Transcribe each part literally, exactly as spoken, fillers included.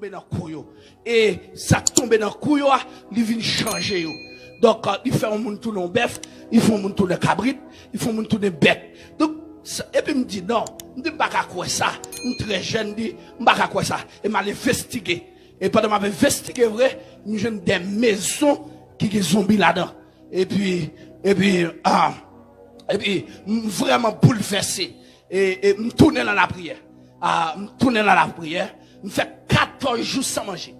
tonbe nan kou yo. E sa k tonbe nan kou yo a, li vin chanje yo. Donk, li fè yon moun tounen yon bèf, li fè yon moun tounen kabrit, li fè yon moun tounen bèt. Donk, epi m di non, m di m pa ka kwè sa, m trè jèn, m di m pa ka kwè sa. E m al envestige. E pandan m ap envestige vre, m jwenn de mezon ki gen zonbi ladan. Epi, epi, ah, epi, m vrèman boulvèse. E, e m tounen nan lapriyè. Ah, m tounen nan lapriyè. M fè katòz jou san manje.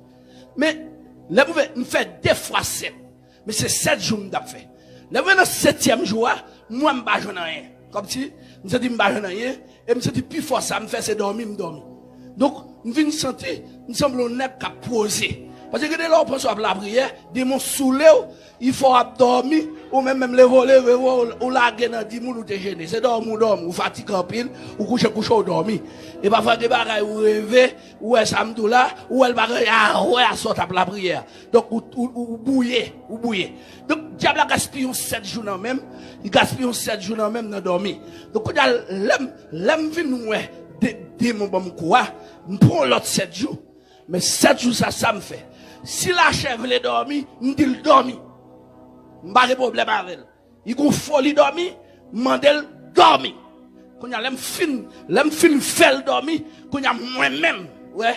Men, lè m rive, m fè de fwa sèt. Men se sèt jou m t ap fè. Lè m rive nan setyèm jou a, m wè m pa jwenn anyen. Kòmsi, m santi m pa jwenn anyen. E m santi pifò sa m fè se dòmi, m dòmi. Donk, m vin santi, m sanble yon nèg k ap poze. Paske gen de lè w panse w ap lapriyè, demon soule w, li fè w ap dòmi, ou menm menm leve w leve w, ou lage nan di moun ou te jene. Se dòmi w dòmi, ou fatige anpil, ou kouche kouche w dòmi. E pafwa gen bagay ou reve, ou wè sa m di w la, ou wè l pa gen anyen a wè a sa w t ap lapriyè. Donk, ou, ou, ou, ou bwouye, ou bwouye. Donk, dyab la gaspiye yon sèt jou nan men m, li gaspiye yon sèt jou nan men m nan dòmi. Donk, kounye a, lè m, lè m vin wè de, demon ban m kou a, m pran yon lòt sèt jou. Men sèt jou sa, sa m fè. Si lachè vle dòmi, m di l dòmi. M pa gen pwoblèm avè l. Li gon foli dòmi, m mande l dòmi. Kounye a, lè m fin, lè m fin fè l dòmi, kounye a mwen menm, wè,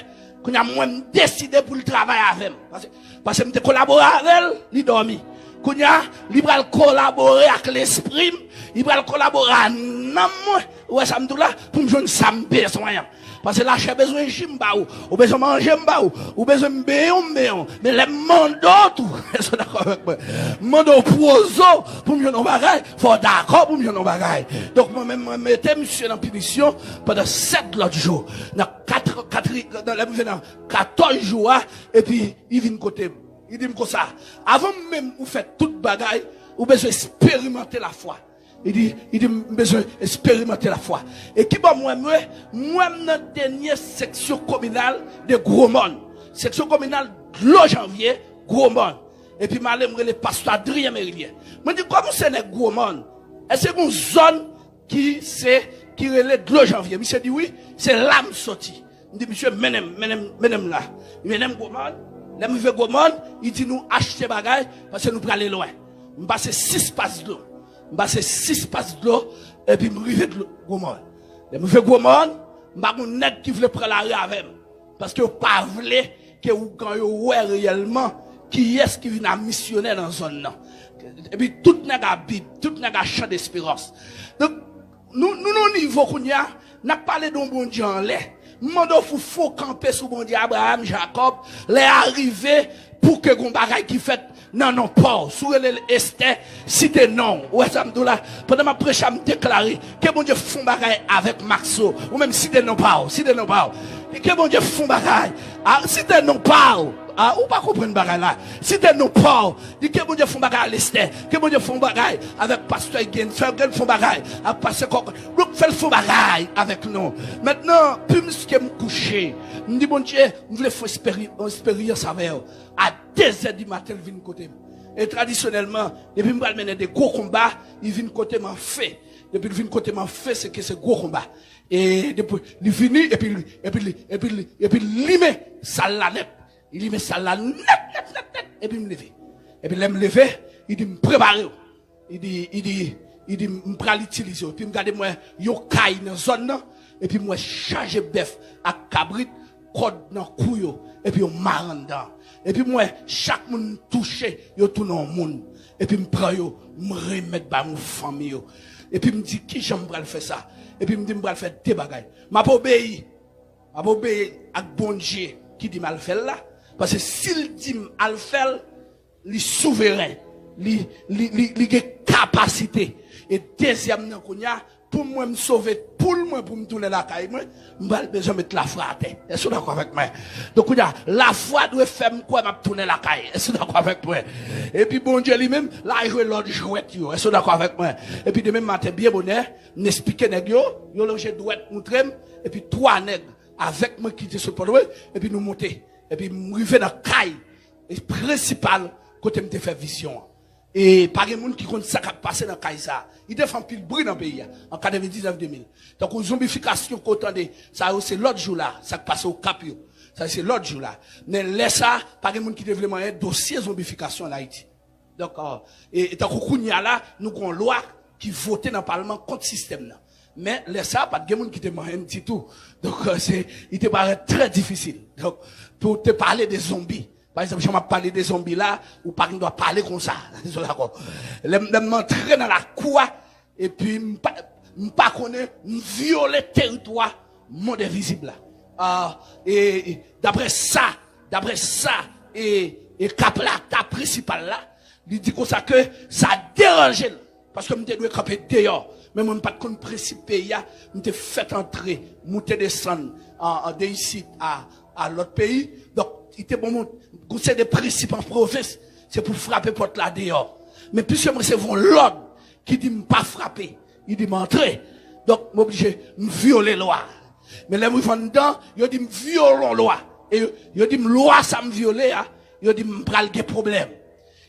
kounye a mwen m deside pou l travay avè m. Paske, paske m te kolabore avè l, li dòmi. Kounye a, li pral kolabore ak lespri m, li pral kolabore ak nanm mwen, ou wè sa m di w la, pou m jwenn sa m bezwen an. Paske lachè bezwen ji m ba ou, ou bezwen manje m ba ou, ou bezwen m benyen w m benyen w. Men lè m mande w tou, èske w dakò avèk mwen? M mande w pwoze w pou m jwenn yon bagay, fò w dakò pou m jwenn yon bagay. Donk mwen menm, mwen mete misye nan pinisyon pandan sèt lòt jou. Nan kat, kat, nan, lè m rive nan katòz jou a, epi li vin kote m. Li di m konsa, avan menm ou fè tout bagay, ou bezwen esperimante lafwa. Li di, li di, m bezwen esperimante lafwa. E ki bò m wè m ye? M wè m nan dènye seksyon kominal de Gwomòn. Seksyon kominal Dlo Janvye, Gwomòn. Epi m ale, m rele pastè Adrien Merilien. Mwen di, kòm ou se nèg Gwomòn, èske gon zòn ki se, ki rele Dlo Janvye? Misye di, wi, se la m soti. M di, misye, mennen m, mennen m, mennen m la. Li mennen m Gwomòn. Lè m rive Gwomòn, li di nou achte bagay, paske nou prale lwen. M pase sis pas dlo. M pase sis pas dlo, epi m rive dlo, Gwomòn. Lè m rive Gwomòn, m pa gon nèg ki vle pran lari avè m. Paske yo pa vle ke ougan yo wè reyèlman kiyès ki vin a misyonè nan zòn nan. Epi tout nèg a Bib, tout nèg a Chan Desperans. Donk, nou, nou nan nivo kounye a, n ap pale de yon Bondye anlè. M mande w pou fon kanpe sou Bondye Abraram, Jakòb, lè a rive pou ke gon bagay ki fèt nan non pa w. Si w rele l Estè, site non w. Ou wè sa m di w la? Pandan m ap preche a, m deklare, ke Bondye fon bagay avèk Maxo. Ou menm site non pa w, site non pa w. Ke Bondye fon bagay. A, site non pa w. A, ou pa konprann bagay la. Site non pa w. Di ke Bondye fon bagay a Lestè. Ke Bondye fon bagay avèk pastè Gen. Fè Gen fon bagay avèk pastè Kòk. Donk fè l fon bagay avèk nou. Mentnan, pi m riske m kouche. M di Bondye, m vle fè yon eksperyans avè w. A dezè di maten, l vin kote m. E tradisyonèlman, depi m pral mennen de gwo konba, li vin kote m an fe. Depi l vin kote m an fe, se ke se gwo konba. E depi li vini, epi, epi, epi, epi l limen sal la nèt. Li limen sal la nèt, nèt, nèt, nèt. Epi m leve. Epi lè m leve, li di m prepare w. Li di, li di, li di m pral itilize w. Epi m gade m wè yon kay nan zòn nan. Epi m wè chaje bèf ak kabrit, kòd nan kou yo. Epi yon mare anndan. Epi m wè chak moun m touche, yo tounen yon moun. Epi m pran yo, m remèt ba yon fanmi yo. Epi m di, kijan m pral fè sa? Epi m di, m pral fè de bagay. M ap obeyi. M ap obeyi ak Bondye ki di m al fè l la. Paske si l di m al fè l, li souveren. Li, li, li, li gen kapasite. E dezyèm nan kounye a, pou mwen m sove poul mwen pou m tounen lakay mwen, m pral bezwen met lafwa atè. Èske w dakò avèk mwen? Donk, kounye a, lafwa dwe fè m kwè m ap tounen lakay. Èske w dakò avèk mwen? Epi Bondye li menm, l al jwe lòt jwèt yo. Èske w dakò avèk mwen? Epi demen maten, byen bonè, m esplike nèg yo, yo lonje dwèt montre m, epi twa nèg avèk mwen ki te sot Pòtoprens, epi nou monte. Epi m rive nan kay prensipal kote m te fè vizyon an. E pa gen moun ki konn sa k ap pase nan kay sa a. Li te fè anpil bri nan peyi a, an katrevendiznèf de mil. Tankou zonbifikasyon ke w tande, sa yo se lòt jou la, sa k pase Okap yo. Sa se lòt jou la. Men lè sa, pa gen moun ki te vle manyen dosye zonbifikasyon an Ayiti. Donk, e, e tankou kounye a la, nou gen yon lwa ki vote nan palman kont sistèm nan. Men lè sa, pa t gen moun ki te manyen ditou. Donk, se, li te parèt trè difisil. Donk, pou te pale de zonbi. Pa egzanp, jan m ap pale de zonbi la, ou pa gen dwa pale konsa. Lè m, lè m antre nan lakou a, epi m pa, m pa konnen, m vyole teritwa mond envizib la. Ah, e, e daprè sa, daprè sa, e, e kap la, ta prensipal la, li di konsa ke sa deranje l. Paske m te dwe kanpe deyò. Men mwen, m pa t konn prensip peyi a. M te fèt antre, moute desann, an, an de isit a, a lòt peyi. Donk, li te bon, moun, gon seri de prensip an pwovens, se pou frape pòt la deyò. Men piske m resevwa yon lòd ki di m pa frape, li di m antre. Donk, m oblije, m vyole lwa. Men lè m rive anndan, yo di m vyole yon lwa. E yo, yo di m lwa sa m vyole a, yo di m pral gen pwoblèm.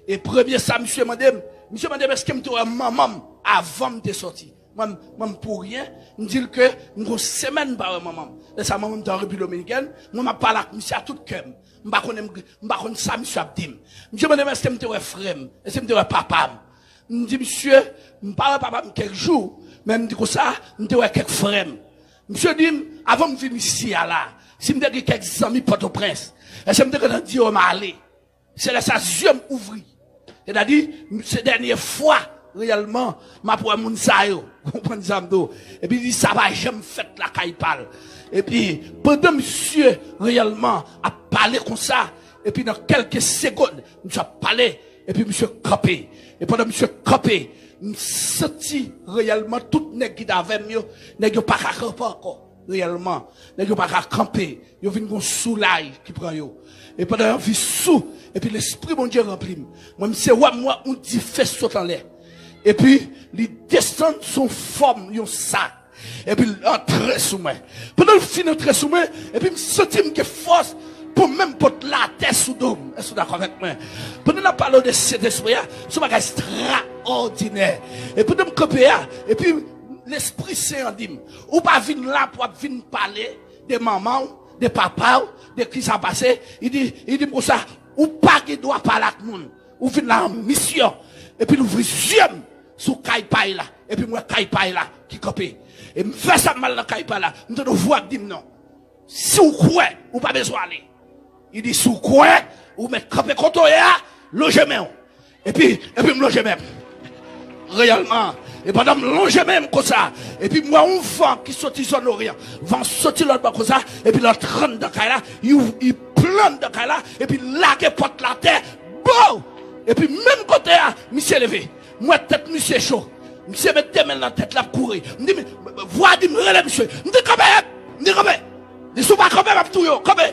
E premye sa misye mande m, misye mande m èske m te wè manman m avan m te sòti. Mwen, mwen, m pou ryen, m di l ke m gon semèn m pa wè manman m. Lè sa manman m te an Repiblik Dominikèn, mwen m ap pale ak misye a tout kè m. M pa konnen, m pa konn sa misye ap di m. Misye mande m èske m te wè frè m, èske m te wè papa m. M di misye, m pa wè papa m kèk jou, men m di konsa, m te wè kèk frè m. Misye di m, avan m vin isi a la, si m te gen kèk zanmi Pòtoprens, èske m te gentan di yo m ale? Se lè sa zye m ouvri. Sètadi, se dènye fwa, reyèlman, m ap wè moun sa yo. Ou konprann sa m di w? Epi li di sa pa janm fèt lakay pa l. Epi, pandan misye reyèlman ap pale konsa, epi nan kèlke segonn, misye ap pale, epi misye kanpe. E pandan misye kanpe, m santi reyèlman tout nèg ki t avè m yo, nèg yo pa ka kanpe ankò. Reyèlman, nèg yo pa ka kanpe. Yo vin gon soulay ki pran yo. E pandan yo anvi sou, epi Lespri Bondye ranpli m. Mwen, m se wè m wè yon dife sot anlè. Epi, li desann sou fòm yon sak. Epi, l antre sou mwen. Pandan l fin antre sou mwen, epi m santi m gen fòs pou menm pot la atè sou do m. Èske w dakò avèk mwen? Pandan n ap pale de Sentespri a, se yon bagay ekstraòdinè. E pandan m kanpe a, epi Lespri Sen an di m, ou pa vin la pou w ap vin pale de manman w, de papa w, de ki sa pase. Li di, li di m konsa, ou pa gen dwa pale ak moun. Ou vin la an misyon. Epi l ouvri zye m sou kay pa l la. Epi m wè kay pa l la ki kanpe. E m fè sa m al nan kay pa l la. M tande yon vwa k di m non. Si w kwè, ou pa bezwen ale. Li di, si w kwè, ou mèt kanpe kote w ye a, lonje men w. Epi, epi m lonje men m. Reyèlman. E pandan m lonje men m konsa, epi m wè yon van ki soti zòn oryan. Van soti lòt bò konsa, epi l antre anndan kay la, li, li pran anndan kay la, epi lage pòt la atè, bow! Epi menm kote a, misye leve. M wè tèt misye cho. Misye met de men l nan tèt l ap kouri. M di, vwa di m rele misye. M di, kanpe! M di, kanpe! Li di, si w pa kanpe, m ap touye w. Kanpe!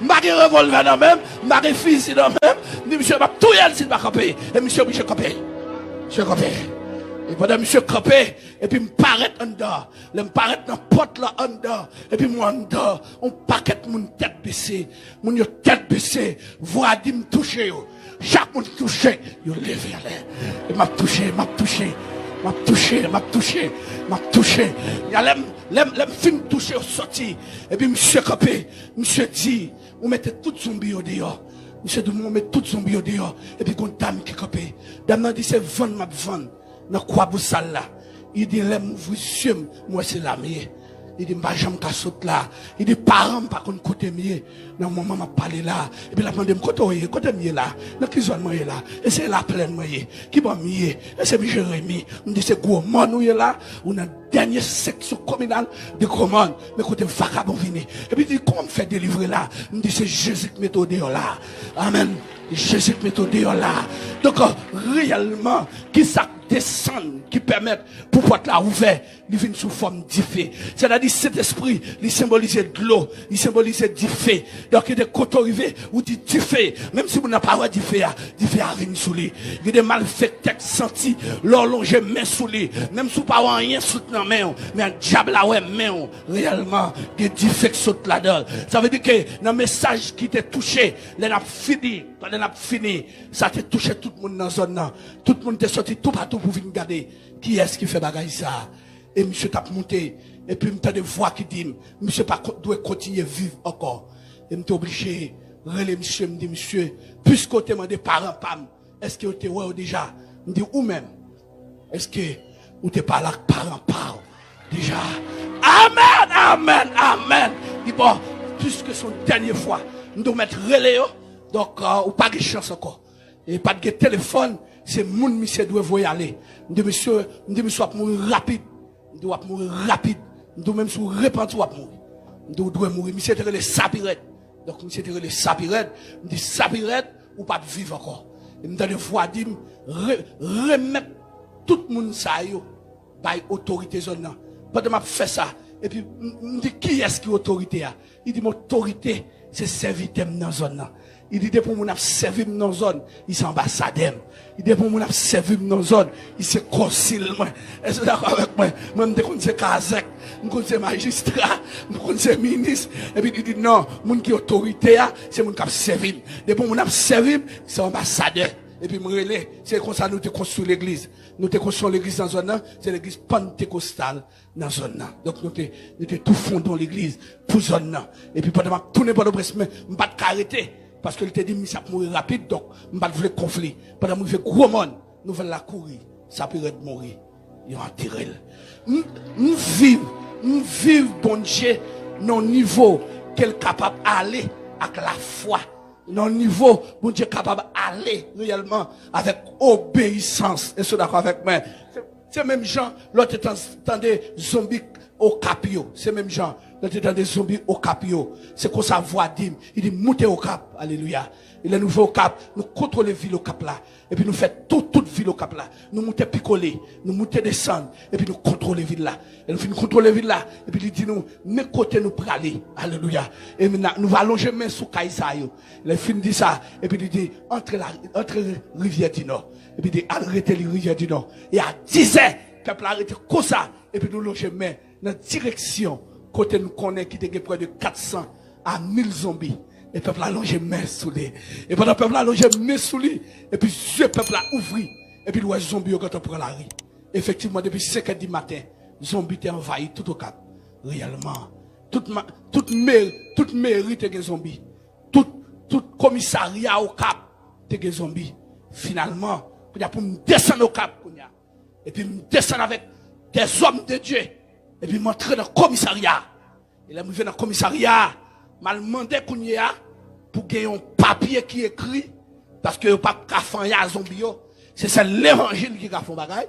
M pa gen revòlvè nan men m, m pa gen fizi nan men m. M di, misye, m ap touye l si l pa kanpe. E misye oblije kanpe. Misye kanpe. E pandan misye kanpe, epi m parèt anndan. Lè m parèt nan pòt la anndan, epi m wè anndan, yon pakèt moun tèt bese. Moun yo tèt bese, vwa di m touche yo. Chak moun ki touche, yo leve anlè. E m ap touche, m ap touche, m ap touche, m ap touche, m ap touche. Ya lè m, lè m, lè m fin touche yo soti. Epi misye kanpe, misye di, ou mete tout zonbi yo deyò. Misye di, ou mete tout zonbi yo deyò. Epi gon dam ki kanpe. Dam nan di, se vann m ap vann nan Kwabosal la. Li di, lè m ouvri zye m, m wè se la m ye. Li di, m pa janm ka sot la. Li di, paran m pa konn kote m ye. Nan moman m ap pale la. Epi l ap mande m, kote w ye? Kote m ye la? Nan ki zòn mwen ye la? E se Laplèn mwen ye. Ki bò m ye? E se Jeremi. M di, se Gwomòn ou ye la? Ou nan dènye seksyon kominal de Gwomòn. Men kote vakabon vini. Epi li di, kòman m fè delivre la? M di, se Jezi k mete w deyò la. Amèn. Jezi k mete w deyò la. Donk, reyèlman, ki sa k desann ki pèmèt pou pòt la ouvè? Li vin sou fòm dife. Sètadi, Sentespri, li senbolize dlo, li senbolize dife. Donk, de kote w rive, ou di dife. Menm si moun nan pa wè dife a, dife a vin sou li. Gen de malfektè k santi, lè w lonje men sou li. Menm si w pa wè anyen sot nan men w, men dyab la wè men w. Reyèlman, gen dife k sot ladan l. Sa vle di ke nan mesaj ki te touche, lè n ap fini, pandan n ap fini, sa te touche tout moun nan zòn nan. Tout moun te soti toupatou pou vin gade kiyès ki fè bagay sa a. E misye t ap moute, Epi m tande vwa ki di m, misye pa ko- dwe kontinye viv ankò. E m te oblije rele misye, m di, "Misye, piske w te mande paran pa m, èske yo te wè w deja?" M di, "Ou menm, èske ou te pale ak paran pa w deja?" Amèn, amèn, amèn. Li di, "Bon, piske se yon dènye fwa, m di w mèt rele yo, donk, euh, ou pa gen chans ankò." E pa t gen telefòn, se moun misye dwe voye ale. M di, "Misye, m di, misye, w ap mouri rapid." M di, "W ap mouri rapid." M di, "Ou menm si w repanti, w ap mouri." M di, "Ou dwe mouri." Misye te rele Sapirèd. Donk, misye te rele Sapirèd. M di, "Sapirèd, ou p ap viv ankò." E m tande vwa di m, "Re- remèt tout moun sa yo bay otorite zòn nan." Pandan m ap fè sa, epi m, m di, "Kiyès ki otorite a?" Li di m, "Otorite, se sèvitè m nan zòn nan." Li di, "Depi yon moun ap sèvi m nan zòn, li se anbasadè m. Li di, depi yon moun ap sèvi m nan zòn, li se konsil mwen." Èske w dakò avèk mwen? Mwen, m te konn se kazèk, m konn se majistra, m konn se minis. Epi li di, "Non, moun ki otorite a, se moun k ap sèvi m. Depi yon moun ap sèvi m, se anbasadè." Epi m rele, se konsa nou te konstwi legliz. Nou te konstwi yon legliz nan zòn nan, se legliz Pantekostal nan zòn nan. Donk, nou te, nou te tou fonde yon legliz pou zòn nan. Epi pandan m ap tounen Pòtoprens, men m pa t ka rete, paske l te di m misye ap mouri rapid, donk m pa t vle konfli. Pandan m rive Gwomòn, nouvèl la kouri, Sapirèd mouri, yo antere l. M, m viv, m viv Bondye nan yon nivo ke l kapab ale ak lafwa. Nan yon nivo Bondye kapab ale reyèlman avèk obeyisans. Èske w dakò avèk mwen? Se, se menm jan lè w te tan- tande zonbi Okap yo. Se menm jan lè w te tande zonbi Okap yo. Se konsa vwa di m, li di, "Moute Okap." Alelouya. E lè nou rive Okap, nou kontwole vil Okap la. Epi nou fè tout, tout vil Okap la. Nou moute Pikole, nou moute desann, epi nou kontwole vil la. E nou fin kontwole vil la, epi li di nou, "Men kote nou prale." Alelouya. E nou va lonje men sou kay sa yo. Lè l fin di sa, epi li di, "Antre la, antre Rivyè di Nò." Epi di, "Al rete li Rivyè di Nò." E a dizè, pèp la rete konsa, epi nou lonje men nan direksyon kote n konnen ki te gen prè de kat san a mil zonbi. E pèp la lonje men sou li. E pandan pèp la lonje men sou li, epi zye pèp la ouvri, epi l wè zonbi yo gentan pran lari. Efektivman, depi senk è di maten, zonbi te anvayi tout Okap. Reyèlman, tout, ma- tout, meri, tout meri te gen zonbi. Tout, tout komisarya Okap te gen zonbi. Finalman, kounye a pou m desann Okap, kounye a. Epi m desann avèk dèzòm de Dye. Epi m antre nan komisarya a. E lè m rive nan komisarya a, m al mande kounye a pou gen yon papye ki ekri, paske yo p ap ka fè anyen a zonbi yo. Se sèl levanjil ki ka fè yon bagay.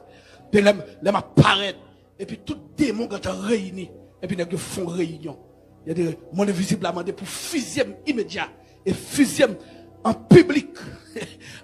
Epi lè m, lè m ap parèt, epi tout demon gentan reyini. Epi nèg yo fè yon reyinyon. Yo di, monn envizib la mande pou fizye m imedya. E fizye m an piblik.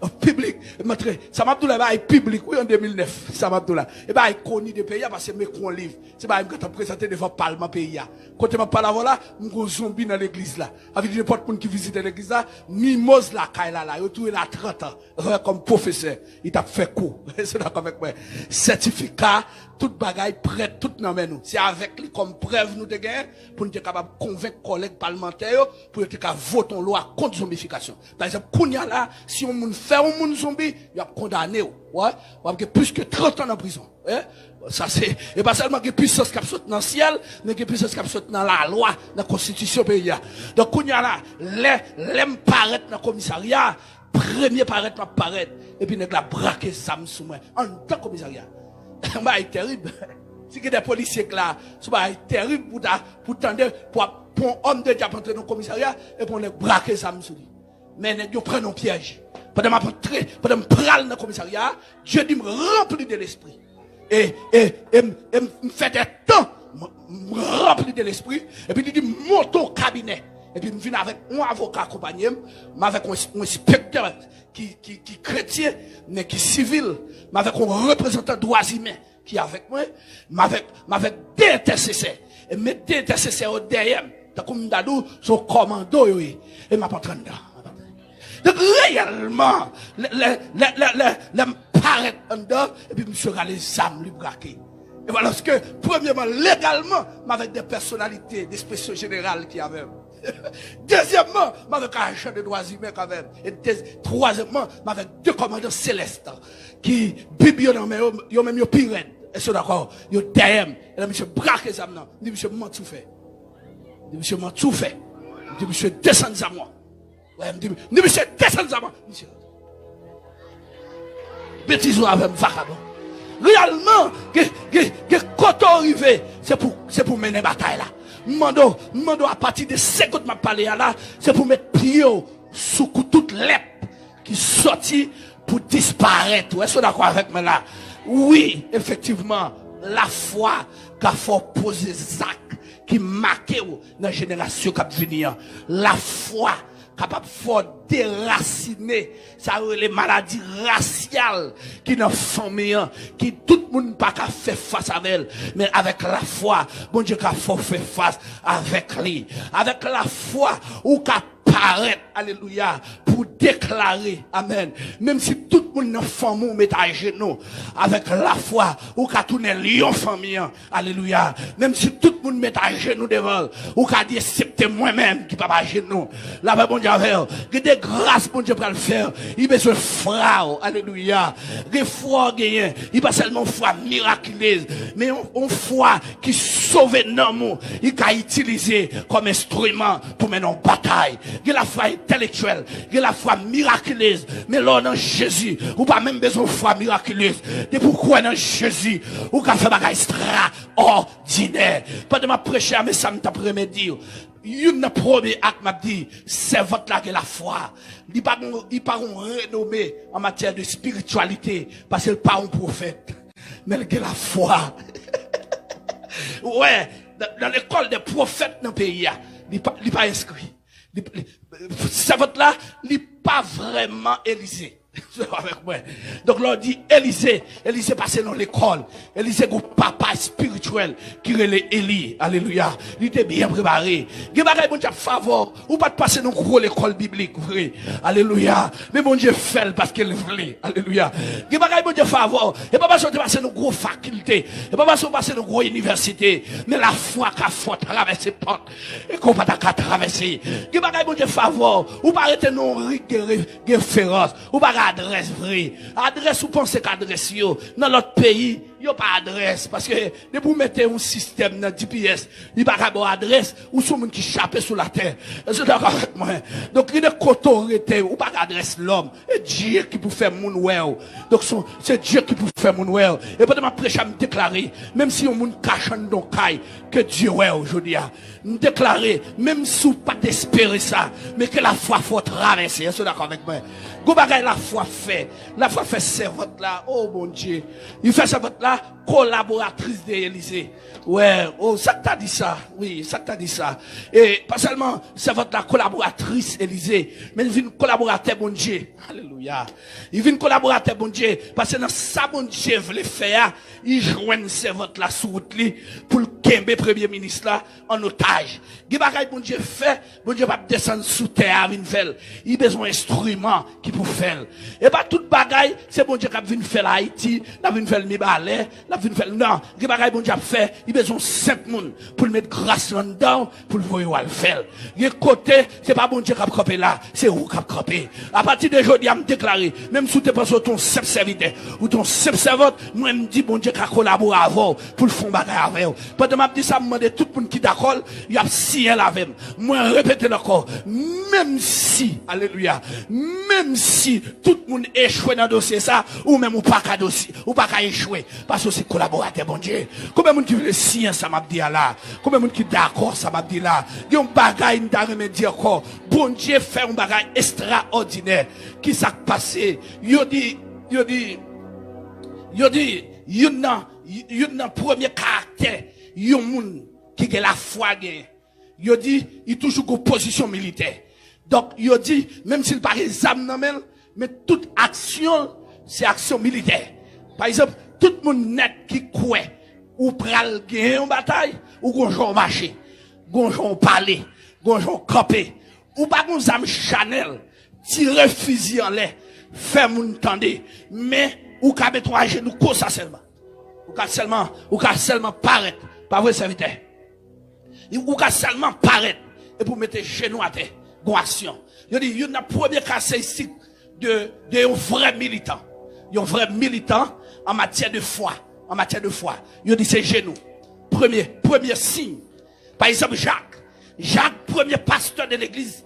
An piblik. M antre. Sa m ap di w la, e bagay piblik, wi, an de mil nèf. Sa m ap di w la. E bagay koni de peyi a, paske m ekri yon liv. Se bagay m gentan prezante devan palman peyi a. Kote m ap pale avè w la, m gen yon zonbi nan legliz la. Sa vle di nenpòt moun ki vizite legliz la, mimoz lakay la la, yo touye l a trant an. Avè kòm pwofesè, li t ap fè kou. Èske w dakò avèk mwen? Sètifika, tout bagay prèt, tout nan men nou. Se avèk li kòm prèv nou te genyen pou n te kapab konvenk kòlèg palmantè yo pou yo te ka vote yon lwa kont zonbifikasyon. Pa egzanp, kounye a la, si yon moun fè yon moun zonbi, y ap kondane w. Wè, w ap gen plis ke trant an nan prizon. Hein? Sa se, e pa sèlman gen pisans k ap sot nan syèl, men gen pisans k ap sot nan lalwa, nan konstitisyon peyi a. Donk, kounye a la, lè, lè m parèt nan komisarya a, premye parèt m ap parèt, epi nèg la brake zam sou mwen, anndan komisarya a. Yon bagay terib. Si gen de polisye k la, se yon bagay terib pou ta, pou tande, pou ap, pou yon òm de Dye ap antre nan komisarya, epi yon nèg brake zam sou li. Men nèg yo pran nan pyèj. Pandan m ap antre, pandan m pral nan komisarya a, Dye di m ranpli de lespri. E, e, e, m- e m- m fè de tan, m- m ranpli de lespri. Epi li di m monte yon kabinè. Epi m vin avèk yon avoka akonpanye m, m avèk yon, yon enspektè ki, ki, ki kretyen, men ki sivil, m avèk yon reprezantan dwa imen ki avèk mwen, m avèk, m avèk de entèsesè. E m met de entèsesè yo dèyè m. Tankou m ta di w, se yon kòmando yo ye. E m ap antre anndan. Donk, reyèlman, lè, lè, lè, lè, lè, lè m parèt anndan, epi misye rale zam li brake. E pa lòske, premyèman, legalman, m avèk de pèsonalite, de ekspresyon jeneral ki avè m. Dezyèmman, m avèk ajan de dwa imen k avè m. E de, twazyèmman, m avèk de kòmandan selès ki Bib yo nan men yo, yo menm yo pi rèd. Èske w dakò? Yo dèyè m. E lè misye brake zam nan, m di misye, manti w fè. M di misye, manti w fè. M di misye, desann zam ou an. Wè, m di, m di misye, desann zam ou an. Misye, betiz ou avè m, vakabon. Reyèlman, gen, gen, gen kote w rive, se pou, se pou mennen batay la. M mande w, m mande w, apati de segonn m ap pale a la, se pou met pye w sou kou tout lèp ki sòti pou disparèt. Ou èske w dakò avèk mwen la? Wi, efektivman, lafwa ka fè w poze zak ki make w nan jenerasyon k ap vini an. Lafwa kapab fè w derasine sa yo rele maladi rasyal ki nan fanmi an, ki tout moun pa ka fè fas avè l. Men avèk lafwa, Bondye ka fè w fè fas avèk li. Avèk lafwa, ou ka parèt, alelouya, pou deklare, amèn. Menm si tout moun nan fanmi w met ajenou, avèk lafwa, ou ka tounen lyon fanmi an, alelouya. Menm si tout moun met ajenou devan l, ou ka di, eksepte mwen menm ki p ap ajenou. Lapè Bondye avè w. Gen de gras Bondye pral fè, li bezwen fwa w, alelouya. Gen fwa w genyen, li pa sèlman yon fwa mirakilez, men yon, yon fwa ki sove nanm ou, li ka itilize kòm enstriman pou mennen yon batay. Gen lafwa entèlektyèl, gen lafwa mirakilez, men lè w nan Jezi, ou pa menm bezwen fwa mirakilez. Depi w kwè nan Jezi, ou ka fè bagay ekstraòdinè. Pandan m ap preche a, men sa m t ap renmen di w. Youn nan premye ak m ap di, sèvant la gen lafwa. Li pa gon, li pa gon renome an matyè de espirityalite, paske l pa yon pwofèt. Men l gen lafwa. Ou wè, nan, nan lekòl de pwofèt nan peyi a, li pa, li pa enskri. Li, li, sèvant la, li pa vrèman Elize. Se avèk mwen. Donk, lè w di Elize, Elize pase nan lekòl. Elize gon papa espirityèl ki rele Eli. Alelouya. Li te byen prepare. Gen bagay Bondye ap fè avè w. Ou pa t pase nan gwo lekòl biblik, vre. Alelouya. Men Bondye fè l paske l vle. Alelouya. Gen bagay Bondye fè avè w. E pa paske w te pase nan gwo fakilte. E pa paske w pase nan gwo inivèsite. Men lafwa ka fè w travèse pòt. E ke w pa ta ka travèse. Gen bagay Bondye fè avè w. Ou pa rete nan yon ri ki gen re-, gen ferans. Ou pa gen adrès vre. Adrès ou panse k adrès yo. Nan lòt peyi, yo pa adrès. Paske depi w mete yon sistèm nan G P S, li pa ka ba w adrès. Ou se yon moun ki chape sou latè. Èske w dakò avèk mwen? Donk, gen de kote w rete, ou pa gen adrès lòm. E Dye ki pou fè moun wè w. Donk, se, se Dye ki pou fè moun wè w. E pandan m ap preche a, m deklare, menm si yon moun kache anndan yon kay, ke Dye wè w jodi a. M deklare, menm si w pa t espere sa, men ke lafwa fè w travèse. Èske w dakò avèk mwen? Gon bagay lafwa fè. Lafwa fè sèvant la, o Bondye. Li fè sèvant la kolaboratris de Elize. Wè, o, sa k ta di sa? Wi, sa k ta di sa? E pa sèlman sèvant la kolaboratris Elize, men li vin kolaboratè Bondye. Alelouya. Li vin kolaboratè Bondye, paske nan sa Bondye vle fè a, li jwenn sèvant la sou wout li pou l kenbe premye minis la an otaj. Gen bagay Bondye fè, Bondye p ap desann sou tè a vin fè l. Li bezwen enstriman ki pou fè l. E pa tout bagay, se Bondye k ap vin fè l Ayiti, l ap vin fè l Mibalè, l ap vin fè l, non. Gen bagay Bondye ap fè, li bezwen yon senp moun pou l met gras la anndan w, pou l voye w al fè l. Gen kote, se pa Bondye k ap kanpe la, se ou k ap kanpe. Apati de jodi a, m deklare, menm si w te panse w te yon senp sèvitè, ou te yon senp sèvant, mwen, m di Bondye ka kolabore avè w pou l fè yon bagay avè w. Pandan m ap di sa, m mande tout moun ki dakò l, y ap siyen l avè m. Mwen repete l ankò, menm si, alelouya, menm si tout moun echwe nan dosye sa, ou menm ou pa ka dosye, ou pa ka echwe, paske w se kolaboratè Bondye. Konbyen moun ki vle siyen sa m ap di a la? Konbyen moun ki dakò sa m ap di la? Gen yon bagay m ta renmen di ankò. Bondye fè yon bagay ekstraòdinè. Ki sa k pase? Yo di, yo di, yo di, youn nan, youn nan premye karaktè yon moun ki gen lafwa genyen. Yo di, li toujou gon pozisyon militè. Donk, yo di, menm si l pa gen zam nan men l, men tout aksyon l, se aksyon militè. Pa egzanp, tout moun nèt ki kwè ou pral genyen yon batay, ou gon jan w mache, gon jan w pale, gon jan w kanpe. Ou pa gon zam Chanel, tire fizi anlè, fè moun tande, men ou ka met yon ajenou konsa sèlman. Ou ka sèlman, ou ka sèlman parèt. Pa vre, sèvitè? Ou ka sèlman parèt epi w mete jenou atè. Gon aksyon. Yo di, youn nan premye karakteristik de, de yon vrè militan. Yon vrè militan an matyè de fwa, an matyè de fwa. Yo di se jenou. Premye, premye siy. Pa egzanp, Jak. Jak, premye pastè de legliz.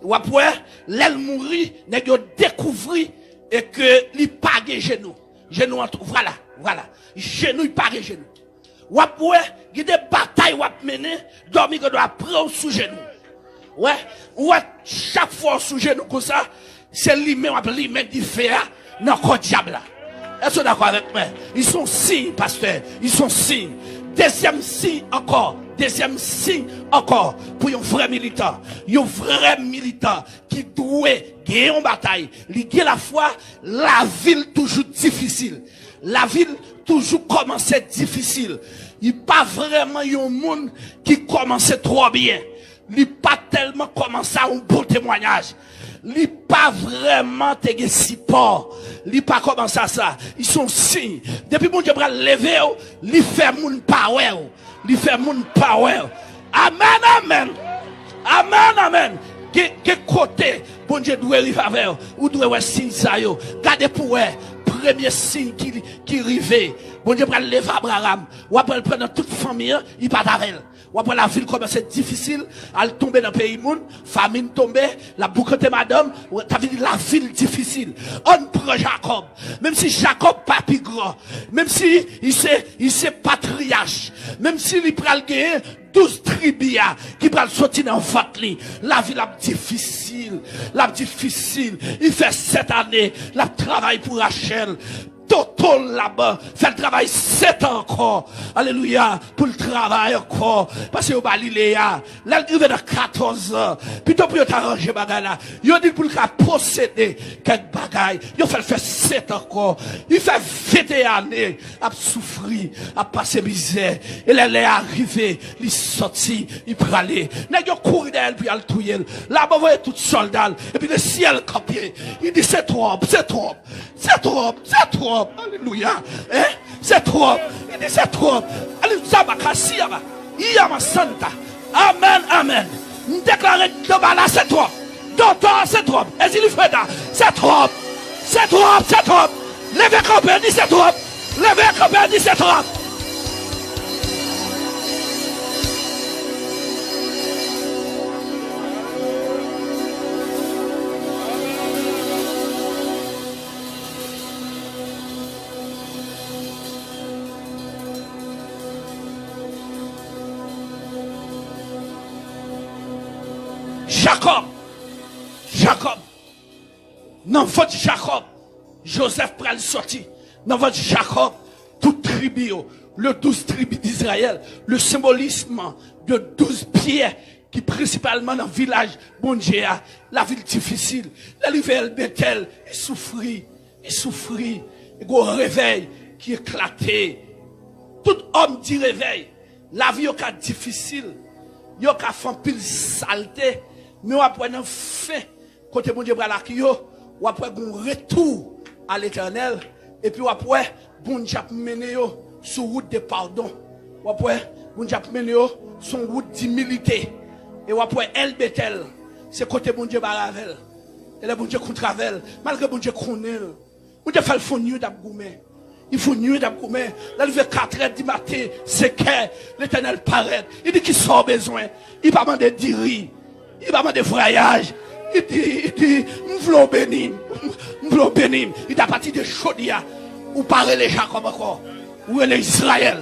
W ap wè, lè l mouri, nèg yo dekouvri e ke li pa gen jenou. Jenou an tou, vwala, vwala. Jenou, li pa gen jenou. W ap wè, gen de batay w ap mennen, dòmi gade w ap pran w sou jenou. Wè, ou wè, chak fwa w sou jenou konsa, se limen w ap limen dife a nan kò dyab la. Èske w dakò avèk mwen? Li se yon siy, pastè. Li se yon siy. Dezyèm siy ankò. Dezyèm siy ankò pou yon vrè militan. Yon vrè militan ki dwe gen yon batay. Li gen lafwa, lavi l toujou difisil. Lavi l toujou kòmanse difisil. Li pa vrèman yon moun ki kòmanse twò byen. Li pa tèlman kòmanse a yon bon temwayaj. Li pa vrèman te gen sipò. Li pa kòmanse a sa. Li se yon siy. Depi Bondye pral leve w, li fè moun pa wè w. Li fè moun pa wè w. Amèn, amèn. Amèn, amèn. Gen, gen kote Bondye dwe rive avè w. Ou dwe wè siy sa yo. Gade pou wè premye siy ki, ki rive. Bondye pral leve Abraram. W ap wè l pran nan tout fanmi an, li pa t avè l. W ap wè lavi l kòmanse difisil, al tonbe nan peyi moun, famin tonbe, l ap boukante madanm, w-, sa vle di lavi l difisil. Ann pran Jakòb. Menm si Jakòb pa pi gran, menm si li se, li se patriyach, menm si li pral genyen douz tribi a ki pral soti nan vant li, lavi l ap difisil, l ap difisil. Li fè sèt ane, l ap travay pou Rachèl. Toto Laban fè l travay sèt an ankò. Alelouya. Pou l travay ankò. Paske yo ba li Leya. Lè l rive nan katòz an, pito pou yo ta ranje bagay la, yo di l pou l ka posede kèk bagay. Yo fè l fè sèt an ankò. Li fè venteyen ane l ap soufri, ap pase mizè. E lè Leya rive, li sòti, li prale. Nèg yo kouri dèyè l pou y al touye l. Laban voye tout sòlda l. Epi lesyèl kanpe. Li di, se twòp, se twòp. Se twòp, se twòp. Alelouya. Hein? Se twòp. Li di se twòp. Alelouya. Zabakasiyaba. Iyama santa. Amèn, amèn. M deklare doba la se twòp. Doktè se twòp. Ezili freda se twòp. Se twòp, se twòp. Leve kanpe, di se twòp. Leve kanpe, di se twòp. Jakòb, Jakòb, nan vant Jakòb, Jozèf pral sòti. Nan vant Jakòb, tout tribi yo, le douz tribi d'Izrayèl, le symbolisme de douz pyè ki prensipalman nan vilaj Bondye a, lavi l difisil. Lè l rive Bètèl, li soufri, li soufri. Gwo revèy ki eklate. Tout òm di revèy. Lavi yo ka difisil. Yo ka fè anpil salte. Men w ap wè nan fen kote Bondye pral ak yo, w ap wè gon retou a Letènèl, epi w ap wè Bondye ap mennen yo sou wout de padon. W ap wè Bondye ap mennen yo sou yon wout dimilite. E w ap wè El Betèl, se kote Bondye bare avè l. E lè Bondye kontre avè l, malgre Bondye konnen l, Bondye fè l fè yon nuit ap goumen. Li fè yon nuit ap goumen. Lè l rive katrè di maten, senkè, Letènèl parèt. Li di, kisa w bezwen? Li pa mande diri. Li pa mande vwayaj. Li di, li di, m vle w beni m. M vle w beni m. Li di, apati de jodi a, ou pa rele Jakòb ankò. Ou rele Izrayèl.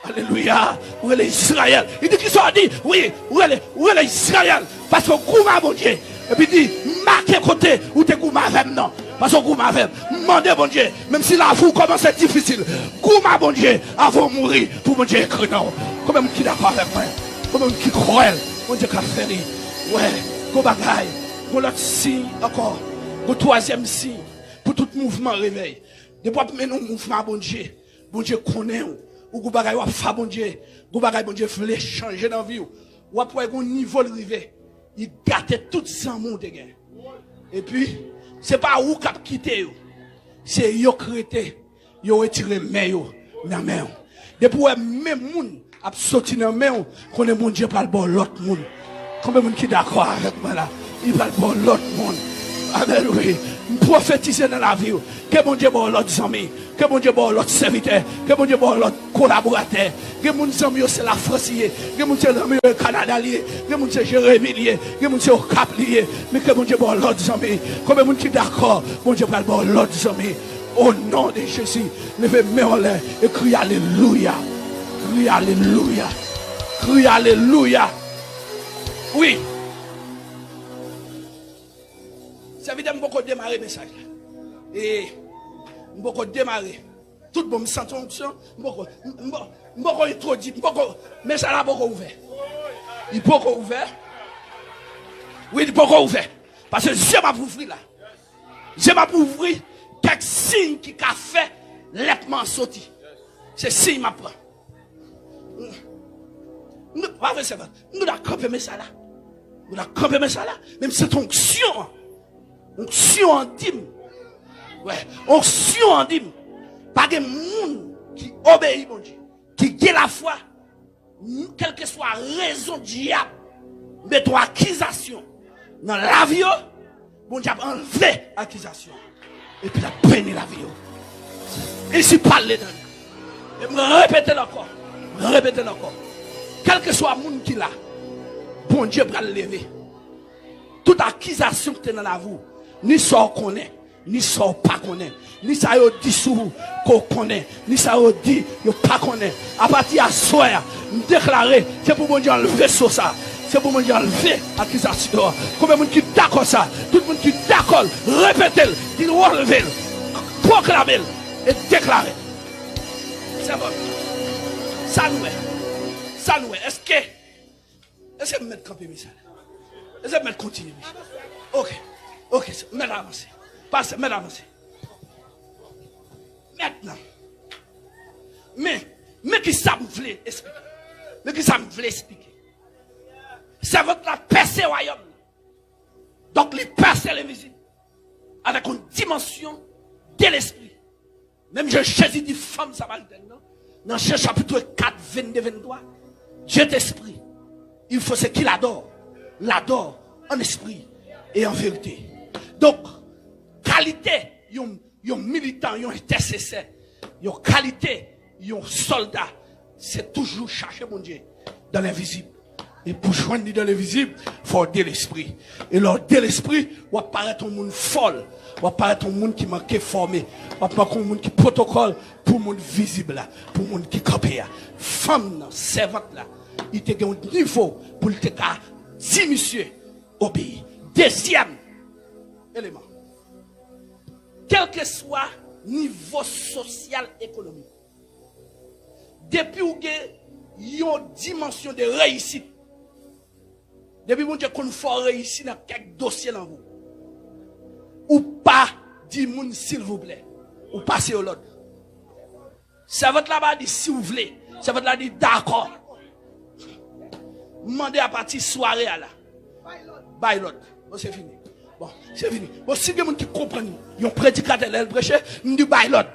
Alelouya. Ou rele Izrayèl. Li di, kisa w di? Wi, ou rele, ou rele Izrayèl. Paske w goumen a Bondye. Epi di, make kote ou te goumen avè m nan. Paske w goumen avè m. M mande Bondye, menm si lavi w kòmanse difisil, goumen a Bondye avan w mouri, pou Bondye ekri non w. Konbyen moun ki dakò avèk mwen? Konbyen moun ki kwè l? Bondye ka fè li. Wè, gon bagay, gon lòt siy ankò, gon twazyèm siy pou tout mouvman revèy. Depi w ap mennen yon mouvman a Bondye, Bondye konnen w. Ou gon bagay w ap fè a Bondye. Gon bagay Bondye vle chanje nan vi w. W ap wè gon nivo l rive. Li gate tout zanmi w te gen. Epi, se pa ou k ap kite yo. Se yo k rete. Yo retire men yo nan men w. Depi w wè men moun ap soti nan men w, konnen Bondye pral ba w lòt moun. Konbyen moun ki dakò avèk mwen la? Li pral ba w lòt moun. Amèn, wi. M pwofetize nan lavi w. Ke Bondye ba w lòt zanmi. Ke Bondye ba w lòt sèvitè. Ke Bondye ba w lòt kolaboratè. Gen moun zanmi yo se Lafrans li ye. Gen moun se zanmi yo Kanada li ye. Gen moun se Jeremi li ye. Gen moun se Okap li ye. Men ke Bondye ba w lòt zanmi. Konbyen moun ki dakò Bondye pral ba w lòt zanmi? O non de Jezi, leve men w anlè e kriye alelouya. Kriye alelouya. Kriye alelouya. Wi. Sèvitè, m poko demare mesaj la. E m poko demare. Tout bon, m santi yon onksyon. M poko, m, m, m poko entwodui, m poko, mesaj la poko ouvè. Li poko ouvè. Wi, li poko ouvè. Paske zye m ap ouvri la. Zye m ap ouvri kèk siy ki ka fè lèt mwen an soti. Se siy m ap pran. Nou pa vle sèvant. Nou ta kanpe men sa la. Nou ta kanpe men sa la. Men m santi onksyon an. Onksyon an di m. Wè, onksyon an di m. Pa gen moun ki obeyi Bondye, ki gen lafwa, kèlkeswa rezon dyab mete w akizasyon nan lavi yo, Bondye ap anlve akizasyon epi l ap beni lavi yo. E si pale nan li. E m repete l ankò. M repete l ankò. Kèlkeswa moun ki la, Bondye pral leve. Tout akizasyon ki te nan lavi w, ni sa w konnen, ni sa w pa konnen, ni sa yo di sou ou ke w konnen, ni sa yo di yo pa konnen. Apati aswè a, m deklare, se pou Bondye anlve so sa. Se pou Bondye anlve akizasyon an. Konbyen moun ki dakò sa? Tout moun ki dakò l, repete l, di l, relve l, pwoklame l e deklare l. Sèvant, sa nou wè? Sa nou wè? Èske, èske m mèt kanpe mesaj la? Èske m mèt kontinye mesaj la? Oke. Oke, mèt avanse. Pastè, mèt avanse. Mentnan, men, men ki sa m vle esplike. Men ki sa m vle esplike. Sèvant la pèse wayòm nan. Donk, li pèse lenvizib avèk yon dimansyon de lespri. Menm jan Jezi di fanm Samaritèn nan, nan Jan chapit kat, vennde, venntwa, Dieu est esprit. Il faut ce qu'il adore, l'adore en esprit et en vérité. Donk, kalite yon, yon militan, yon entèsesè, yon kalite yon sòlda, se toujou chache Bondye dan lenvizib. E pou jwenn li dan lenvizib, fò w de lespri. E lè w de lespri, w ap parèt yon moun fòl. W ap parèt yon moun ki manke fòme. W ap manke yon moun ki pwotokòl pou moun vizib la, pou moun ki kanpe a. Fanm nan, sèvant la, li te gen yon nivo pou l te ka di misye obeyi. Dezyèm eleman. Kèlkeswa nivo sosyal, ekonomik, depi w gen yon dimansyon de reyisit, depi Bondye konn fè w reyisi nan kèk dosye nan vi w, ou pa di moun silvouplè, ou pase yo lòd. Sèvant la pa di si w vle, sèvant la di dakò. M mande apati sware a la. Bay lòd. Bon, se fini. Bon, se fini. Bon, si gen moun ki konprann yon predikatè lè l preche, m di bay lòd.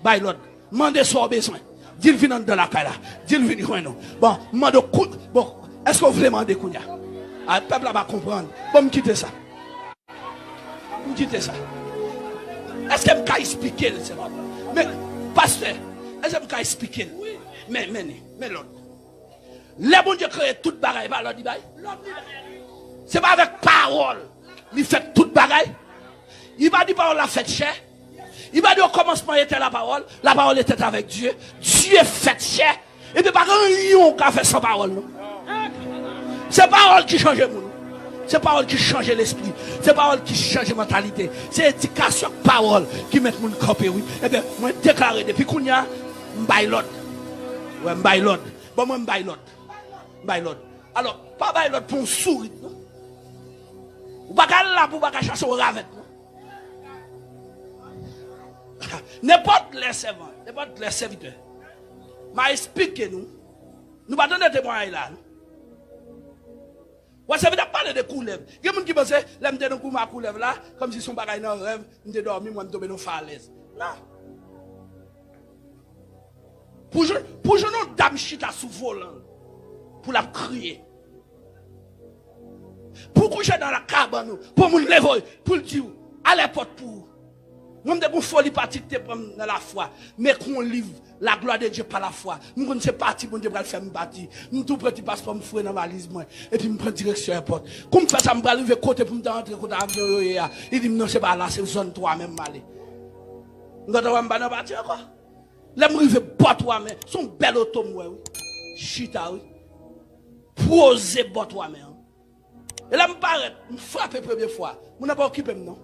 Bay lòd. Mande sa w bezwen. Di l vin anndan lakay la. Di l vin jwenn ou. Bon, m mande w kou-, bon, èske w vle mande kounye a? A, pèp la pa konprann. Bon, m kite sa. M kite sa. Èske m ka esplike l, se pa? Men, pastè, èske m ka esplike l? Men, men, men lòd. Lè Bondye kreye tout bagay, pa lòd li bay? Se pa avèk pawòl li fè tout bagay? Li pa di pawòl la fèt chè? Li pa di o kòmansman etè lapawòl, lapawòl etè avèk Dye, Dye fèt chè? Ebyen, pa gen anyen w ka fè san pawòl, non. Se pawòl ki chanje moun. Se pawòl ki chanje lespri. Se pawòl ki chanje mantalite. Se edikasyon ak pawòl ki mèt moun kanpe, wi. Ebyen, mwen deklare depi kounye a, m bay lòd. Wè, m bay lòd. Bon, mwen, m bay lòd. M bay lòd. Alò, pa bay lòd pou yon sourit, non. Ou pa ka al la pou ou pa ka chache yon ravèt, non. Nenpòt lè sèvant, nenpòt lè sèvitè. M a esplike nou. Nou pa tande temwayaj la, non. Wè, sèvitè ap pale de koulèv. Gen moun ki panse, lè m te nan goumen ak koulèv la, kòmsi se yon bagay nan rèv, m te dòmi, mwen m tonbe nan yon falèz. Non. Pou jwenn, pou jwenn yon dam chita sou volan l, pou l ap kriye. Pou kouche nan la kabann ou, pou moun leve w, pou l di w, Alè pòt pou ou. Mwen, m te gon foli pati ki te pran m nan lafwa. Men kon liv, La gloire de Dieu par la foi. M konn se pati Bondye pral fè m pati. M tou pran ti paspò m foure nan valiz mwen. Epi m pran direksyon èpòt. Kou m fè sa, m pral rive kote pou m ta antre kote avyon yo ye a. Li di m, "Non, se pa la, se zòn twa menm m ale." M gentan wè m pa nan pati ankò. Lè m rive bò twa men, se yon bèl oto m wè, wi. Chita, wi. Poze bò twa men an. E lè m parèt, m frape premye fwa. Moun nan pa okipe m, non.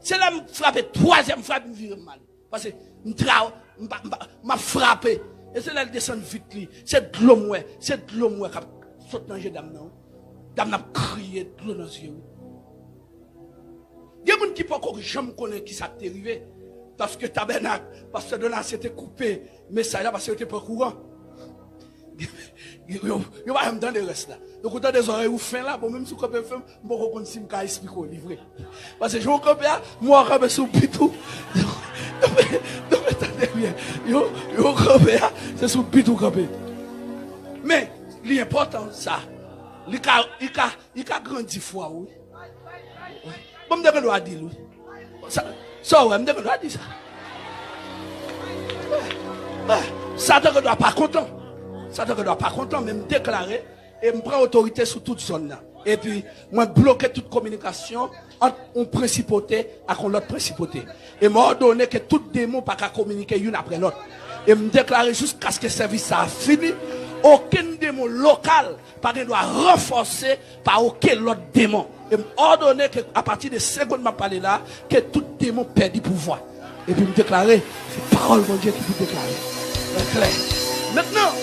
Se lè m frape twazyèm fwa, m vire m ale. Paske m tra, m pa, m pa, m ap frape. E se lè l desann vit li. Se dlo m wè, se dlo m wè k ap sot nan je dam nan, wi. Dam nan ap kriye, dlo nan zye, wi. Gen moun ki poko janm konnen ki sa k te rive. Paske tabènak, pastè Donatien te koupe mesaj la paske yo te pran kouran. Yo, yo pa janm tande rès la. Donk, ou tande zòrèy ou fen la, bon, menm si w kanpe fen, m poko konn si m ka esplike w li vre. Paske jan w kanpe a, m wè w kanpe sou bit ou. Donk, donk, tande byen. Yo, yo kanpe a, se sou bit ou kanpe. Men, li enpòtan sa. Li ka, li ka, li ka grandi fwa w, wi. Bon, m te gen dwa di l, wi. Sa, sa w wè, m te gen dwa di sa. Sa te gen dwa pa kontan. Sa te gen dwa pa kontan, men m deklare, e m pran otorite sou tout zòn nan. Epi, mwen bloke tout kominikasyon ant yon prensipote ak yon lòt prensipote. E m òdone ke tout demon pa ka kominike youn apre lòt. E m deklare jiskaske sèvis sa a fini, okenn demon lokal pa gen dwa ranfòse pa okenn lòt demon. E m òdone ke, apati de segonn m ap pale la, ke tout demon pèdi pouvwa. Epi m deklare, se pawòl Bondye ki pou deklare. Trè klè. Mentnan,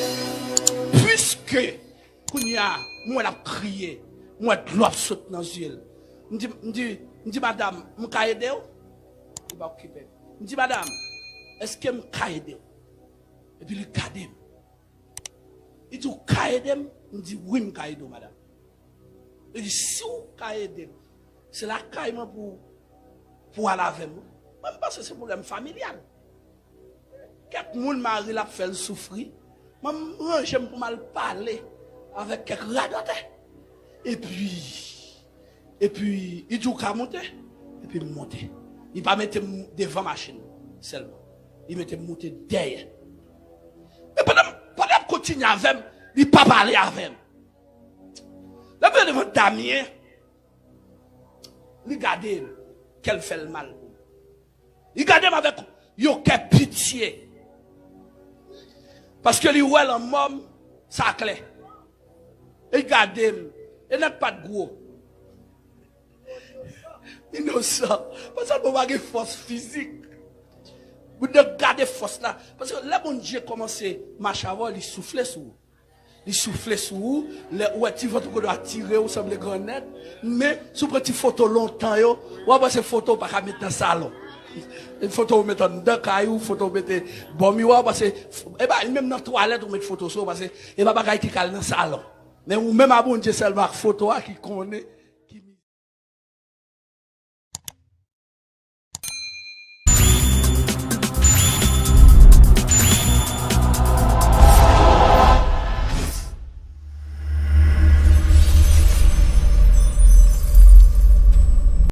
piske kounye a, m wè l ap kriye, m wè dlo ap sot nan zye l. M di, m di, m di, "Madanm, m ka ede w?" Li pa okipe m. M di, "Madanm, èske m ka ede w?" Epi li gade m. Li di, "Ou ka ede m?" M di, "Wi, m ka ede w, madanm." Li di, "Si w ka ede m, se lakay mwen pou, pou w al avè m, wi." Mwen, m panse se pwoblèm familyal. Kèk moun mari l ap fè l soufri. Mwen, m ranje m pou m al pale avèk kèk radòtè. Epi, epi, li di, "Ou ka monte?" Epi m monte. Li pa mete m devan machin sèlman. Li mete m monte dèyè. Men pandan, pandan l ap kontinye avè m, li pa pale avè m. Lè m rive devan Damien, li gade m, kè l fè l mal pou m. Li gade m avèk yon kè pitye. Paske li wè lanmò m, sa klè. E li gade m, e nèg pa t gwo. Inosan. Paske bon, pa gen fòs fizik. Moun nan gade fòs la. Paske lè Bondye kòmanse mache avè w, li soufle sou ou. Li soufle sou ou, lè ou wè ti vant ou gendwa tire, ou sanble gran nèg. Men, si w pran ti foto lontan yo, w a wè se foto ou pa ka met nan salon. Foto ou met anndan kay ou, foto ou mete bò miwa, paske, e ba, menm nan twalèt ou met foto sou ou, paske e pa bagay ki ka al nan salon. Men ou menm a Bondye sèlman ak foto a ki konnen